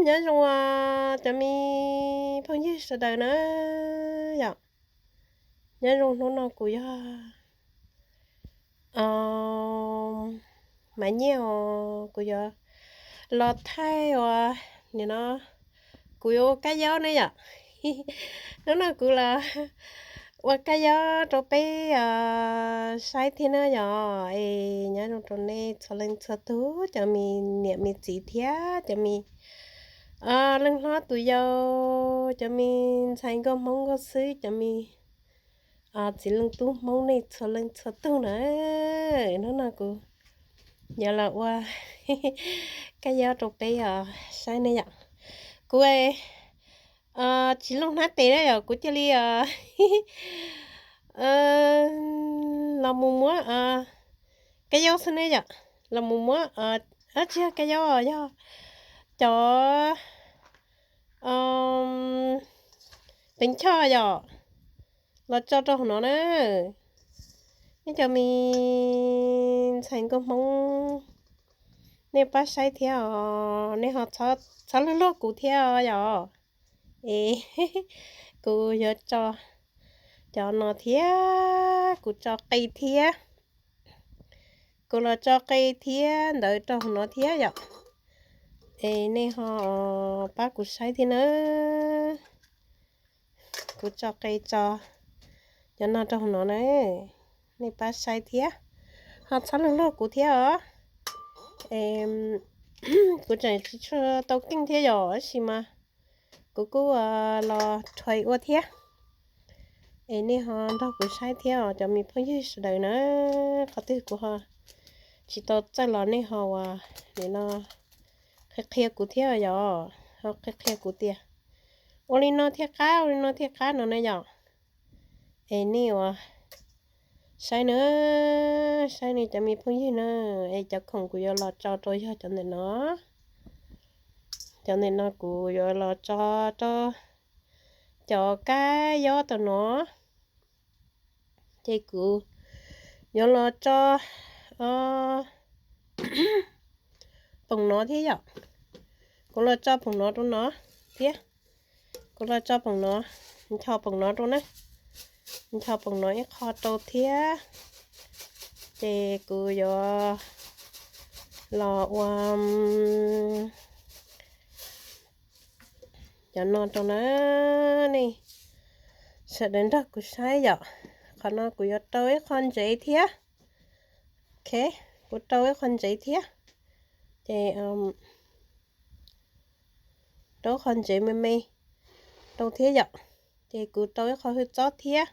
Nyob zoo cov me phooj ywg sawv daws na yom. Nyob zoo, hnub no kuv yog Maiv Nyiaj os, kuv yuav los thaij uas nim no kuv yuav ua kab yaub ne yom. Hnub no kuv los ua kab yaub rau peb saib thiab na yom. Es nyob zoo rau nej txhua leej txhua tus, cov me niam me txiv thiab cov me leej hlob tus yau, cov me ntxhais nkauj Hmoob nkauj xwb, cov me txiv leej tub Hmoob nej txhua leej txhua tug na. Hnub no kuv yuav los ua kab yaub rau peb saib ne yom. Kuv tsis looj hnab tes na yom, kuv cia li los mus muab kab yaub xwb ne yom. Los mus muab, tsis yog kab yaub, yog cov peev choj yom, los tso rau hauv no na. Nej cov me ntxhais nkauj Hmoob, nej pab saib thiab os, nej ho txhob luag luag kuv thiab os yom. Es kuv yuav tso cov no thiab, kuv tso qe thiab, kuv los tso qe thiab ntawd rau hauv no thiab yom. Es nej ho pab kuv saib thiab na. Kuv tso qe tso cov no rau hauv no na, nej pab saib thiab, ho txhob luag luag kuv thiab os. Kuv tseem tsis tshua tau keej thiab yom, tab sis mas kuv kuj los rhuav ua thiab. Es nej ho nrog kuv saib thiab os cov me phooj ywg sawv daws na. Qhov twg kuv ho tsis tau txawj los nej ho uas nim no qhia qhia kuv thiab yom, ho qhia qhia kuv tias ua li no thiaj qab, ua li no thiaj qab no na yom. Es nej uas saib na, saib nej cov me phooj ywg na, es cov khoom kuv yuav los tso rau yog cov ntawm no. Cov ntawm no kuv yuav los tso rau cov kab yaub tau no. Ces kuv yuav los tso poom no thiab yom. Kuv los tso poom no rau no thiab. Kuv los tso poom no, ncho poom no rau na, ncho poom no ib qho rau thiab. Ces kuv yuav los ua cov no rau na. Nej sawv daws nrog kuv saib yom. Qhov no kuv yuav rau ib qho ntsev thiab. Ok, kuv rau ib qho ntsev thiab. Ces rau ib qho ntsev me me rau thiab yom. Ces kuv rau ib qho hwj txob thiab.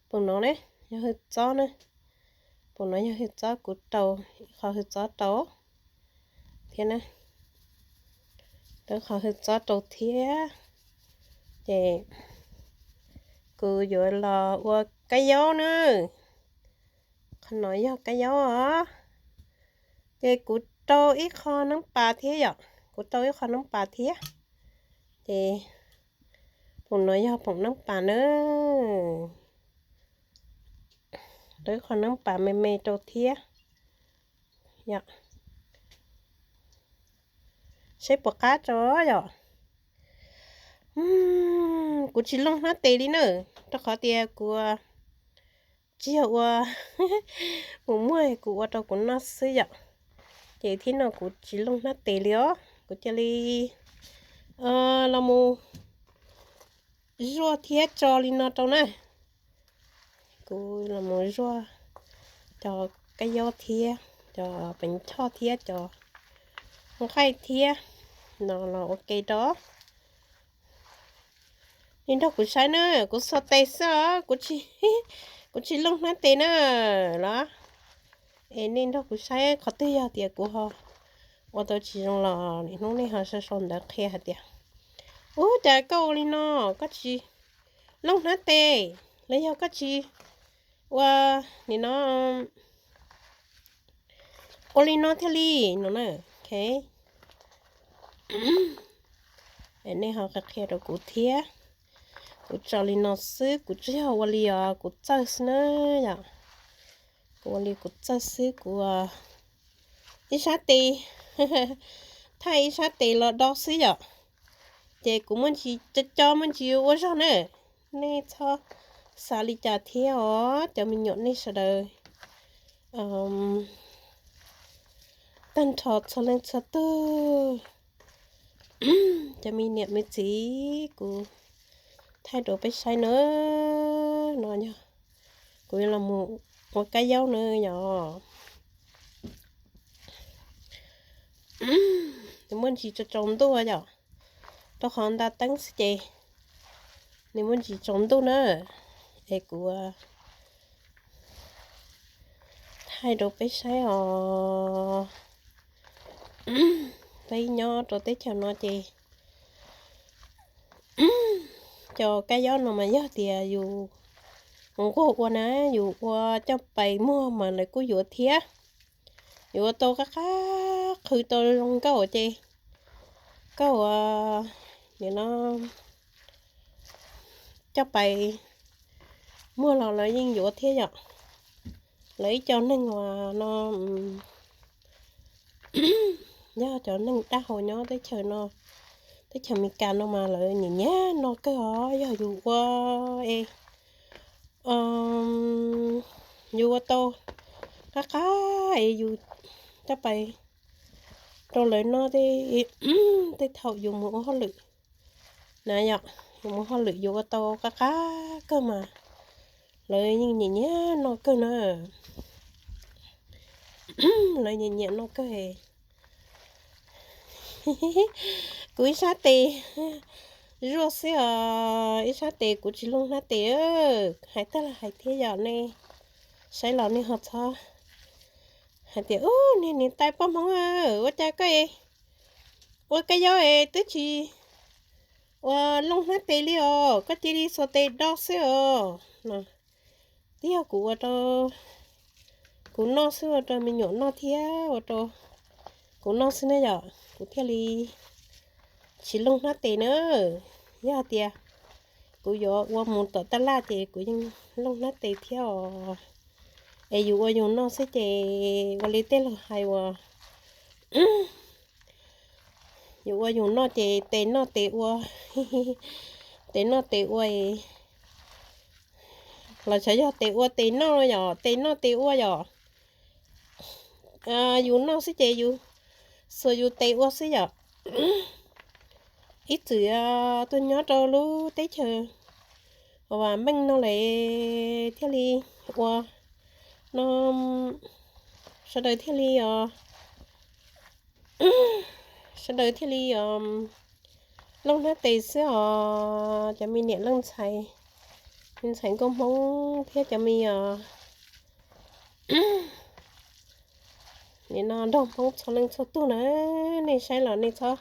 Poom no ne, yog hwj txob na. Poom no yog hwj txob, kuv rau ib qho hwj txob rau thiab na. Rau ib qho hwj txob rau thiab. Ces kuv yuav los ua kab yaub na. Qhov no yog kab yaub os. Ces kuv rau ib qho neeb pas thiab yom, kuv rau ib qho neeb pas thiab. Ces poom no yog poom neeb pas na. Rau ib qho neeb pas me me rau thiab. Saib puas qab tso yom. Kuv tsis looj hnab tes li na, rau qhov tias kuv tsis yog ua mus muag, kuv ua rau kuv noj xwb yom. Ces thiab no kuv tsis looj hnab tes li os, kuv cia li los mus zuaj thiab tso li no rau na. Kuv los mus zuaj cov kab yaub thiab cov peev choj thiab cov nqaij thiab no los ua ke rau. Nej nrog kuv saib na, kuv xuas tes xwb os, kuv tsis looj hnab tes na los. Es nej nrog kuv saib qhov twg yog tias kuv ho ua tau tsis zoo los hnub nej ho sau sau ntawv qhia hais tias, ub, cas koj ua li no, koj tsis looj hnab tes los yog koj tsis ua nim no ua li no thiaj li no na. Ok, nej ho qhia qhia rau kuv thiab. Kuv tso li no xwb, kuv tsis yog ua li os, kuv txawj xwb na yom. Kuv ua li kuv txawj xwb, kuv ib sab tes thaij ib sab tes los do xwb yom. Ces kuv muaj ntsis co co muaj ntsis ua zog na. Nej txhob xav li cas thiab os cov me nyuam nej sawv daws. Tag nrho txhua leej txhua tug, cov me niam me txiv, kuv thaij rau peb saib na. No yog kuv yuav los mus ua kab yaub na yom. Nws muaj ntsis tsaus tsaus ntuj yom, rau qhov nta teeb xwb ces nws muaj ntsis tsaus ntuj na. Es kuv thaij rau peb saib os. Peb nyob rau teb chaws no ces cov kab yaub no mas yog tias yus nquag ua na, yus ua coj pais muag mas lawv kuj yuav thiab. Yus ua tau qab qab qhwv tau zoo nkauj ces koj ua nim no coj pais muag los lawv yeej yuav thiab yom. Lawv ib co neeg uas no yog cov neeg dab hau nyob teb chaws no, teb chaws Amelikas no mas lawv nyiam nyiam noj kawg os. Yog yus ua es yus ua tau qab qab es yus coj pais rau lawv noj tej, tej thaum yus mus ua hauj lwm na yom, yus mus hauj lwm yus ua tau qab qab kawg mas lawv yeej nyiam nyiam noj kawg na. Lawv nyiam nyiam noj kawg. Kuv ib sab tes zuaj xwb os, ib sab tes kuv tsis looj hnab tes. Hais tag los hais thiab yom, nej saib los nej ho txhob hais tias, ub, niag niam tais poj Hmoob, ua cas koj ua kab yaub es twb tsis ua looj hnab tes li os, koj cia li xuas tes do xwb os no. Twb yog kuv ua rau, kuv noj xwb, ua rau me nyuam noj thiab ua rau kuv noj xwb na yom, kuv thiaj li tsis looj hnab tes na. Yog hais tias kuv yuav ua mus tom taj laj ces kuv yeej looj hnab tes thiab os. Es yus ua yus noj xwb ces ua li tej laus hais uas yus ua yus noj ces tes noj tes ua, tes noj tes ua, los xyov yog tes ua tes noj yom, tes noj tes ua yom. Yus noj xwb ces yus xuas yus tes ua xwb yom. Ib txwm tuaj nyob rau lub teb chaws uas vam meej no lawm thiaj li ua no, sawv daws thiaj li os, sawv daws thiaj li os looj hnab tes xwb os. Cov me niam leej ntxhais, me ntxhais nkauj Hmoob thiab cov me os nim no nraug Hmoob txhua leej txhua tug na, nej saib los nej txhob,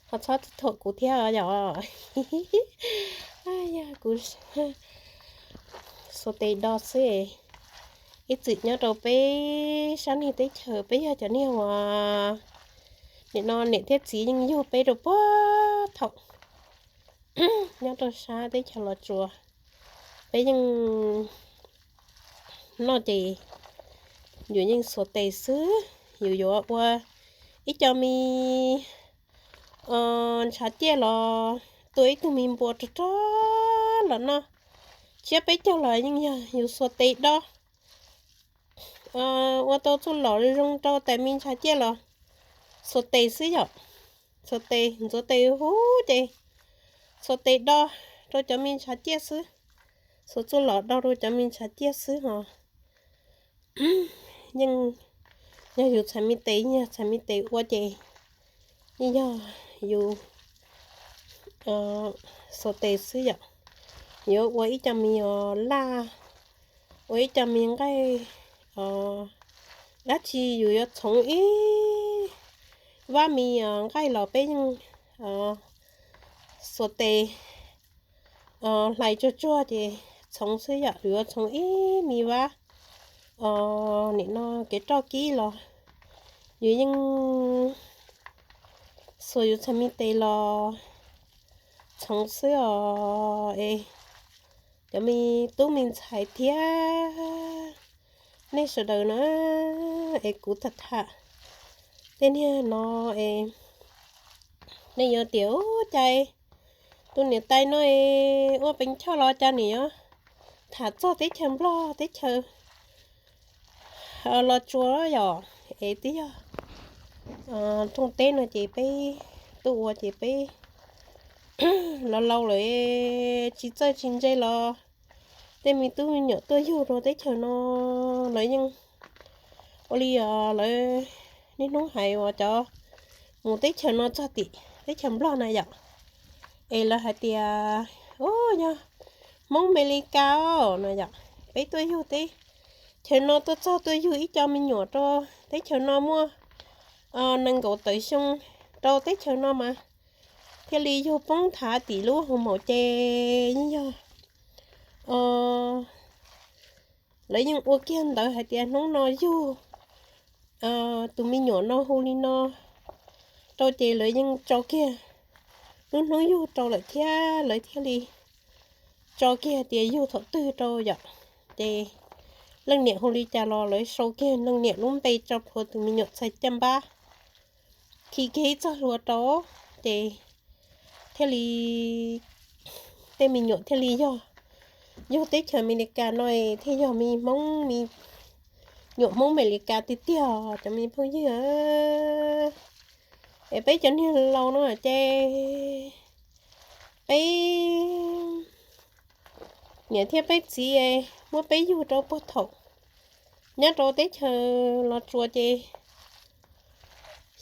ho txhob thuam kuv thiab yom. Yog kuv xuas tes do xwb. Ib txwm nyob rau peb sab niag teb chaws peb yog cov niag uas nim no niam thiab txiv yeej yug peb rau puag thaum nyob rau sab teb chaws Los Tsuas, peb yeej noj ces yus yeej xuas tes xwb. Yus yuav ua ib co me ntshav ciaj los tua ib tug me npua rog rog los noj, tshiab peb caug los yeej yog yus xuas tes do. Ua tau txuj lom zoo rau tais me ntshav ciaj los xuas tes xwb yom. Xuas tes ntxuav tes huv ces xuas tes do rau cov me ntshav ciaj xwb. Xuas txuj lom do rau cov me ntshav ciaj xwb os. Yeej yog yus txhais me tes, yeej yog txhais me tes ua ces yeej yog yus xuas tes xwb yom. Yuav ua ib co me os laj, ua ib co me nqaij, dab tsi yus yuav txhoov ib vab me os nqaij los peb yeej xuas tes hlais tsuag tsuag ces txhoov xwb yom. Yus yuav txhoov ib me vab nim no kev roj kib los yus yeej xuas yus txhais me tes los txhoov xwb os. Es cov me tub me ntxhais thiab nej sawv daws na, es kuv tham tham tej niag no es Nej yuav tias, Ub, cas tus niam tais no ua peev choj los cas nim yuav tham txog teb chaws Nplog teb chaws Los Tsuas yom? Es twb yog rooj teb no ces peb tuaj ua ces peb laus laus lawm, tsis txawj tsis ntse los tej me tub me nyuam tuaj yug rau teb chaws no, lawv yeej ua li os, lawv niaj hnub hais uas cov mus teb chaws no txog tim teb chaws Nplog na yom, es lawv hais tias, Ub, yog Hmoob Mes Lis Kas os no yom, peb tuaj yug teb chaws no tuaj txog tuaj yug ib co me nyuam rau teb chaws no muaj nees nkaum tawm xyoo rau teb chaws no mas thiaj li yug poob thav tim lub hoo maum ces yeej yog lawv yeej ua kiag ntawv hais tias hnub no yug tus me nyuam no hu li no rau ces lawv yeej tso kiag lub hnub yug rau lawm thiab lawv thiaj li tso kiag tias yug thaum twg rau yom. Ces leej niam hu li cas los lawv sau kiag leej niam lub npe tso plhuav tus me nyuam txhais caj npab khi kiag ib txoj hlua rau, ces thiaj li tej me nyuam thiaj li yog yug teb chaws Amelikas no thiaj yog me Hmoob, me nyuam Hmoob Amelikas tiag tiag cov me phooj ywg. Es peb cov niag laus no ces peb niam thiab peb txiv muab peb yug rau puag thaum nyob rau teb chaws Los Tsuas ces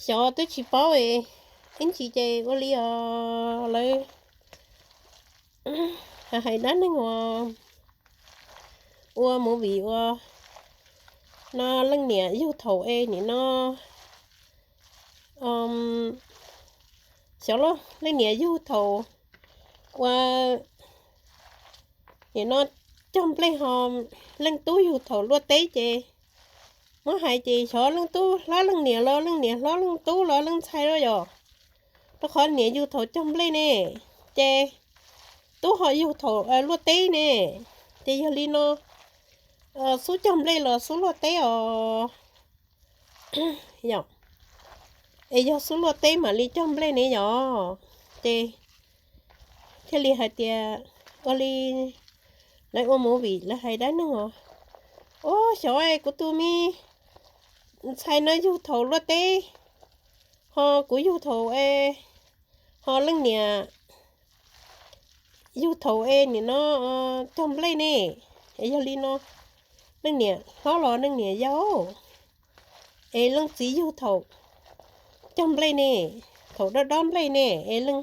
xyov twb tsis paub ib ntsis ces ua li os lawv hais dab neeg uas ua movie ua no leej niam yug thaum es nim no xyov leej niam yug thaum ua nim no cog nplej ho leej tub yug thaum luaj teb ces muab hais ces xyov leej tub hlob leej niam los leej niam hlob leej tub los leej ntxhais los yom, rau qhov niam yug thaum cog nplej ne, ces tub ho yug thaum luaj teb ne, ces yog li no xub cog nplej los xub luaj teb os. Yog, es yog xub luaj teb mam li cog nplej ne yom, ces thiaj li hais tias ua li lawv ua movie lawv hais dab neeg os, ua xyov kuv tus me ntxhais no yug thaum luaj teb, ho kuv yug thaum, ho leej niam yug thaum es nim no cog nplej ne, es yog li no leej niam hlob los leej niam yau, es leej txiv yug thaum cog nplej ne, thaum dob dob nplej ne, es leej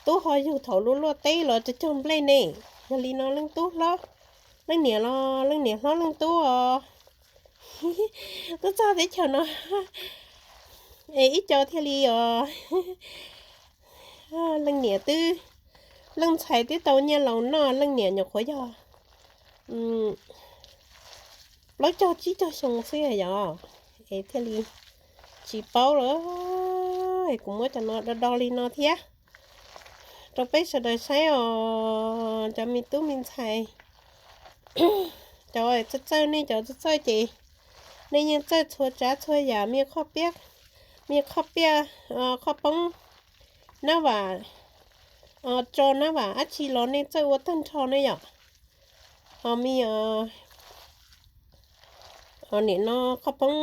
tub ho yug thaum luaj luaj teb los cog cog nplej ne, yog li no leej tub hlob leej niam los leej niam hlob leej tub os. Tuaj txog teb chaws no es ib co thiaj li os leej niam twb, leej ntxhais twb tau nyiaj laus noj, leej niam nyuam qhuav yog plaub caug tsib caug xyoo xwb yom, es thiaj li tsis paub lawm. Kuv muab cov no do do li no thiab rau peb sawv daws saib os cov me tub me ntxhais. Cov txawj txawj, nej cov txawj txawj ces nej yeej txawj txhua tsav txhua yam, me qhov piaj, me qhov piaj, qhov poob nab vam, tso nab vam dab tsi los nej txawj ua tag nrho ne yom. Ho me nim no qhov poob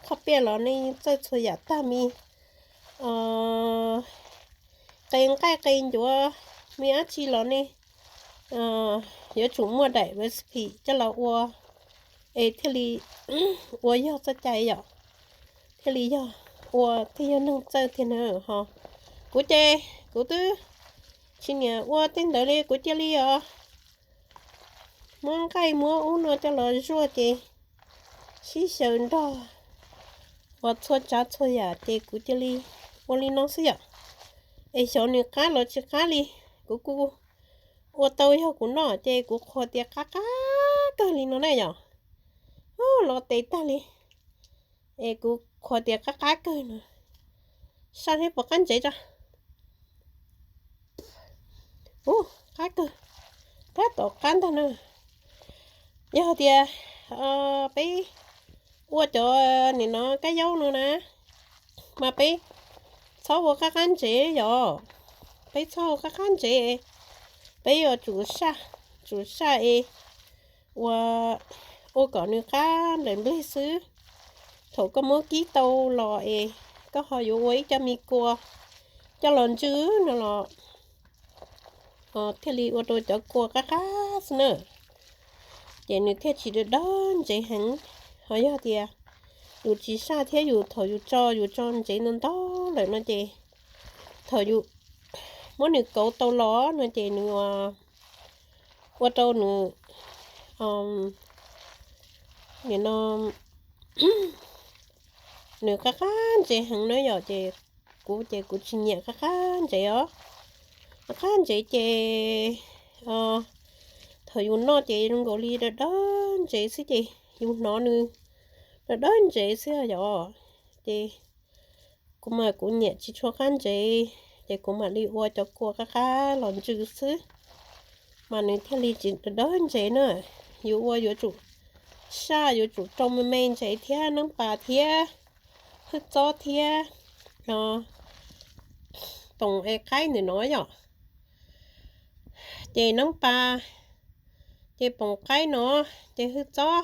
qhov piaj los nej txawj txhua yam tag, me qe nqaij qe ncuav, me dab tsi los nej yuav tsum muaj daim recipe coj los ua es thiaj li ua yog txoj cai yom, thiaj li yog ua thiaj yog neeg txawj thiab na ho. Kuv ces kuv twb tsis niam ua tej ntawd li, kuv cia li os muab nqaij muab ub no coj los zuaj ces sib xyaw nrog ua txhua tsav txhua yam ces kuv cia li ua li no xwb yom. Es xyov nws qab los tsis qab li, kuv kuj ua tau yog kuv noj ces kuv qhuas tias qab qab kawg li no na yom. Los tes tag li es kuv qhuas tias qab qab kawg no, saj thiab puas qab ntsev tso. Ub, qab kawg, tab tom qab ntag na. Yog tias peb ua cov nim no kab yaub no na, mas peb txhob ua qab qab ntsev yom. Peb txhob ua qab qab ntsev, peb yuav tsum saj, tsum saj es ua, ua kom nws qab nplaim npleg xwb. Thaum koj muab kib tau los es koj ho yuav ua ib co me kua coj los ntsw no los thiaj li ua rau cov kua qab qab xwb na. Ces nws thiaj tsis dawb dawb ntsev heev. Ho yog tias yus tsis saj thiab yus thaum yus tso, yus tso ntsev ntau ntau lawm no ces thaum yus muab nws kauv tau los no ces nws ua rau nws, nim no, nws qab qab ntsev heev na yom. Ces kuv ces kuv tsis nyiam qab qab ntsev os. Qab qab ntsev ces thaum yus noj ces zoo nkaus li dawb dawb ntsev xwb ces yus hnov nws dawb dawb ntsev xwb yom. Ces kuv mas kuv nyiam tsis tshua qab ntsev, ces kuv mam li ua cov kua qab qab los ntsw xwb, mas nws thiaj li tsis dawb dawb ntsev na. Yuav ua yuav tsum saj, yuav tsum rau me me ntsev thiab, neeb pas thiab, hwj txob thiab, poom es qaib ntawm no yom. Ces neeb pas, ces poom qaib no, ces hwj txob,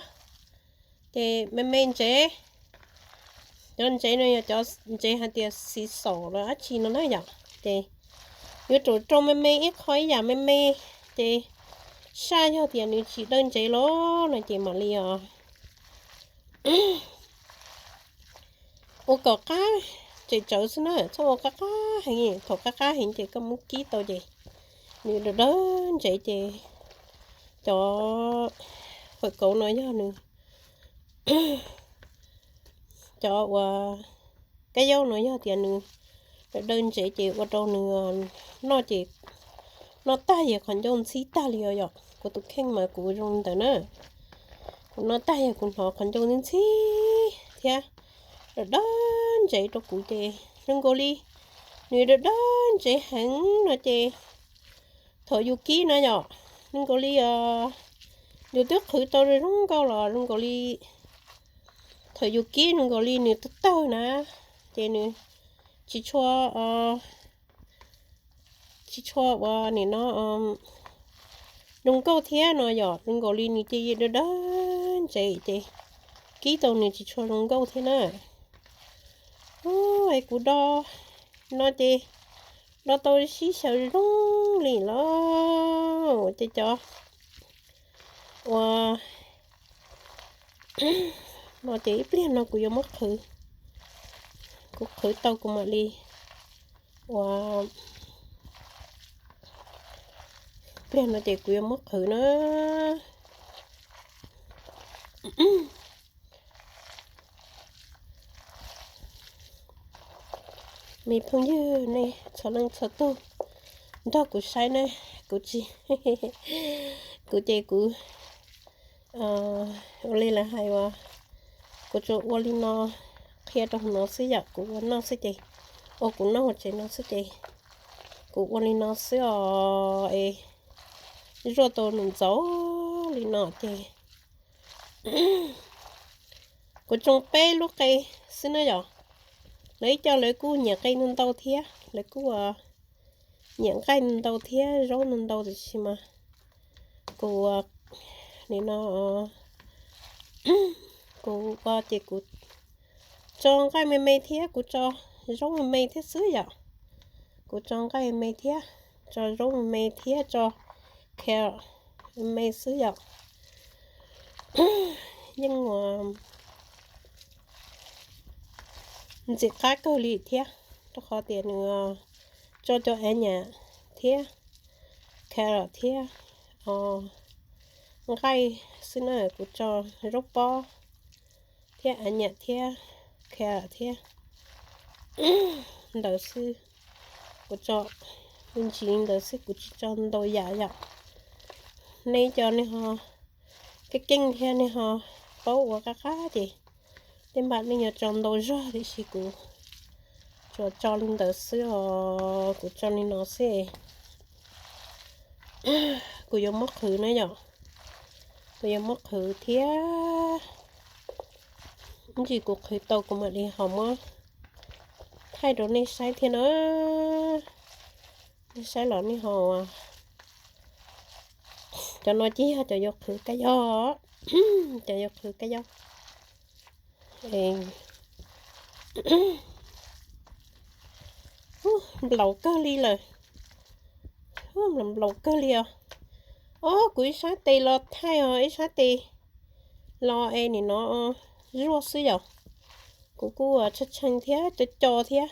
ces me me ntsev. Cov ntsev no yog cov ntsev hais tias xis xaum los dab tsi no na yom. Ces yuav tsum rau me me ib qho ib yam me me, ces saj yog tias nws tsis dawb ntsev los no ces mam li os ua kom qab tsem tsawv xwb na, txhob ua qab qab heev. Thaum qab qab heev ces koj muab kib tau ces nws dawb dawb ntsev ces cov fawm kauv no yog nws, cov uas kab yaub no yog tias nws dawb dawb ntsev ces ua rau nws noj ces noj tag yog qhov ncauj ntxhib tag li os yom. Kuv tus kheej mas kuv zoo li ntawd na. Kuv noj tag yog kuv hnov qhov ncauj ntxhib ntxhib thiab dawb dawb ntsev rau kuv ces zoo nkaus li nws dawb dawb ntsev heev no ces thaum yus kib no yom, zoo nkaus li os, yus twb qhwv tau zoo nkauj los zoo nkaus li thaum yus kib zoo nkaus li nws tawg tawg na, ces nws tsis tshua, tsis tshua ua nim no zoo nkauj thiab no yom. Zoo nkaus li nws cia li dawb dawb ntsev ces kib tau nws tsis tshua zoo nkauj thiab na. Es kuv do no ces do tau sib xyaw zoo li los ces cov ua no ces ib pliag no kuv yuav muab qhwv. Kuv qhwv tau kuv mam li ua, pliag no ces kuv yuav muab qhwv na. Me phooj ywg nej txhua leej txhua tug nrog kuv saib na, kuv tsis, kuv ces kuv ua li lawv hais uas kuv tsuas ua li no qhia rau hauv no xwb yom. Kuv ua noj xwb ces, ua kuv noj hauv tsev no xwb ces kuv ua li no xwb os. Es zuaj tau nws ntxaus li no ces kuv tsoo peb lub qe xwb na yom. Lawv ib co lawv kuj nyiam qe ntau ntau thiab, lawv kuj nyiam nqaij ntau ntau thiab zaub ntau ntau, tiam sis mas kuv nim no kuv ua ces kuv tso nqaij me me thiab kuv tso zaub me me thiab xwb yom. Kuv tso nqaij me me thiab, tso zaub me me thiab, tso carrot me me xwb yom. Yeej ua ntxim qab kawg li thiab, rau qhov tias nws tso cov av nyam thiab, carrot thiab, nqaij xwb na, kuv tso zaub pob thiab av nyam thiab, carrot thiab ntawd xwb. Kuv tso me ntsis ntawd xwb, kuv tsis tso ntau yam yom. Nej cov nej ho keej keej thiab nej ho paub ua qab qab ces tej npam nej yuav tso ntau zog, tiam sis kuv tsuas tso li ntawd xwb os, kuv tso li no xwb. Kuv yuav muab qhwv na yom, kuv yuav muab qhwv thiab. Ib ntsis kuv qhwv tau kuv mam li ho muab tha Thaij rau nej saib thiab na. Nej saib los nej ho, cov no ces yog cov yuav qhwv kab yob, cov yuav qhwv kab yob. Nplaum kawg li lawm, nplaum kawg li os. Ob, kuv ib sab tes los thaij os, ib sab tes los es nim no zuaj xwb yom. Kuv kuj ua tshee tshee thiab co co thiab.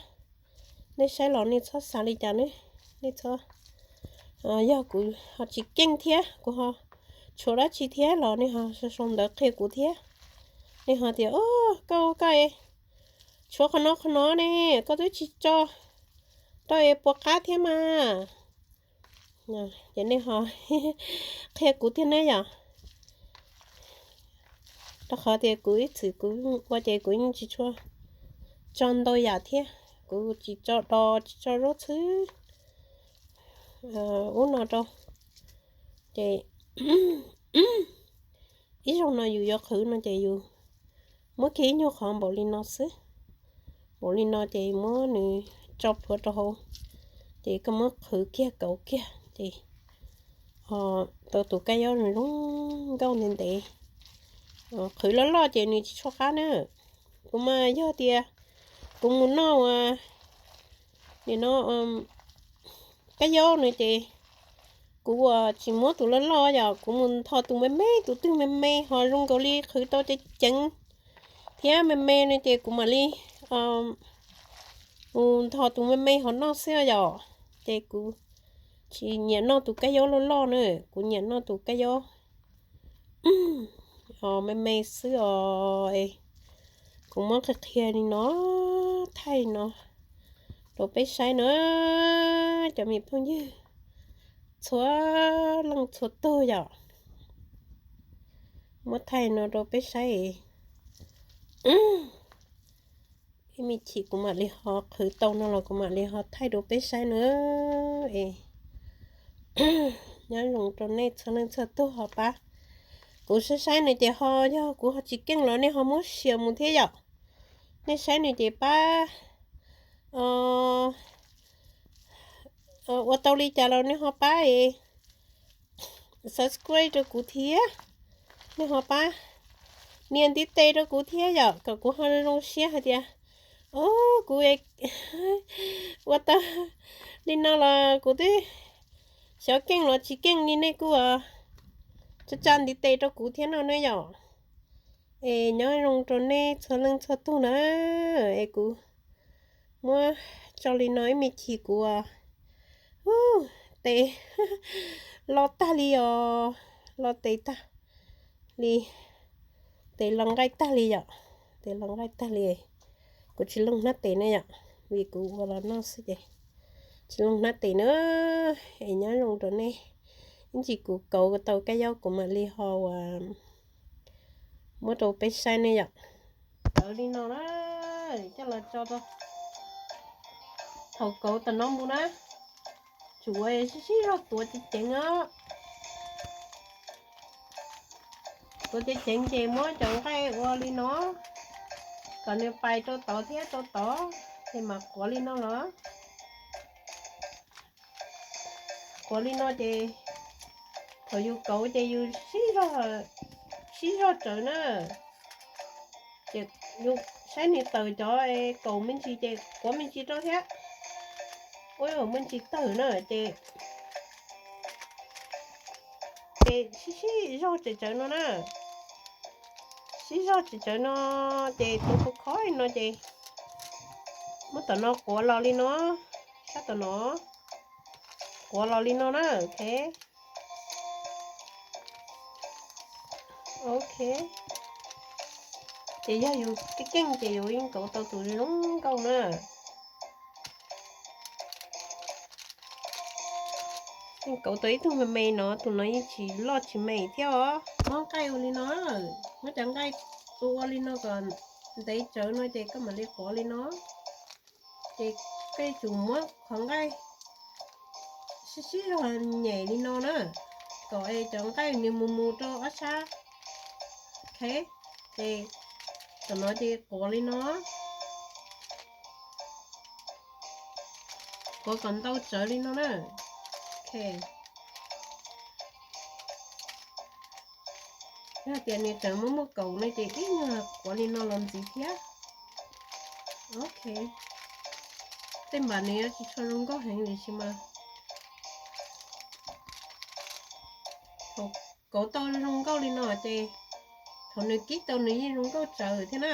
Nej saib los nej txhob xav li cas ne, nej txhob, yog kuv ho tsis keej thiab kuv ho tshuav dab tsi thiab los nej ho sau sau ntawv qhia kuv thiab. Nej ho tias, o, koj koj tshuav qhov no qhov no ne, koj twb tsis tso rau es puas qab thiab mas. Ces nej ho qhia kuv thiab ne yom. Rau qhov tias kuv ib txwm kuv ua ces kuv yeej tsis tshua tso ntau yam thiab, kuv tsis tso do tsis tso zaub txhwb ub no rau. Ces ib zaug no yus yuav qhwv no ces yus muab kiag ib nyuag qhov npaum li no xwb, npaum li no ces muab nws tso plhuav rau hauv, ces koj muab qhwv kiag kauv kiag ces tau tus kab yob zoo zoo nkauj ntev ntev. Qhwv loj loj ces nws tsis tshua qab na. Kuv mas yog tias kuv mus noj ua nim no kab yob no ces kuv ua tsis muab tus loj loj yom, kuv mus ntho tus me me, tus twg me me ho zoo nkaus li qhwv tau ceev ceev thiab me me no ces kuv mam li mus ntho tus me me ho noj xwb yom. Ces kuv tsis nyiam noj tus kab yob loj loj na, kuv nyiam noj tus kab yob me me xwb os. Kuv muab qhia qhia li no, thaij no rau peb saib na, cov me phooj ywg txhua leej txhua tug yom. Muab thaij no rau peb saib. Ib me chim kuv mam li ho qhwv tau no los kuv mam li ho thaij rau peb saib na. Es nyob zoo rau nej txhua leej txhua tug ho pab kuv saib saib no ces ho yog kuv ho tsis keej los nej ho muab share mus thiab yom. Nej saib no ces pab ua tau li cas los nej ho pab subscribe rau kuv thiab. Nej ho pab nias ntiv tes rau kuv thiab yom, kom kuv ho zoo siab hais tias, o, kuv ua tau li no los kuv twb xyov keej los tsis keej li, nej kuj tsa tsa ntiv tes rau kuv thiab no ne yom. Es nyob zoo rau nej txhua leej txhua tug na. Es kuv muab tso li no, ib me chim kuv tes lo tag li os, lo tes tag li, tes lo nqaij tag li yom, tes lo nqaij tag li. Kuv tsis looj hnab tes ne yom, vim kuv ua los noj xwb ces tsis looj hnab tes na. Es nyob zoo rau nej, ib ntsis kuv kauv tau kab yob kuv mam li ho ua muab rau peb saib ne yom. Kauv li no na, coj los tso rau thaum kauv tom no mus na, tsum ua sib sib zog tuav ceev ceev os. Tuav ceev ceev ces muab cov nqaij ua li no, kom nws pais rau tod thiab rau tod, ces mam quav li no los. Quav li no ces thaum yus kauv ces yus sib zog, sib zog tsawv na. Ces yus saib nws tawm cov kaum me ntsis ces quav me ntsis rau thiab. Ua me ntsis tawm na ces, ces sib sib zog tsawv tsawv no na. Sib zog tsawv tsawv no ces tus khov kho no ces muab tom no quav los li no, sab tom no quav los li no na, ok. Ok. Ces yog yus keej keej ces yus yeej kauv tau tus zoo nkauj na. Yeej kauv tau ib tug me me no, tus no yeej tsis loj tsis me thiab os. Muab nqaij ua li no, muab cov nqaij ua ua li no kom ntev tsawv no ces koj mam li quav li no. Ces koj yuav tsum muab qhov nqaij sib sib zog nyem li no na, kom es cov nqaij nws mus mus rau ob sab. Ok, ces tom no ces quav li no. Kuav kom ntau tsawv li no na. Ok. Yog tias nws tseem muaj muaj kaus no ces ib nyuag kuav li no los ntxiv thiab. Ok. Tej npam nws yuav tsis tshua zoo nkauj heev tiam sis mas thaum kauv tau zoo nkauj li no ces thaum nws kib tau nws yeej zoo nkauj tsawv thiab na.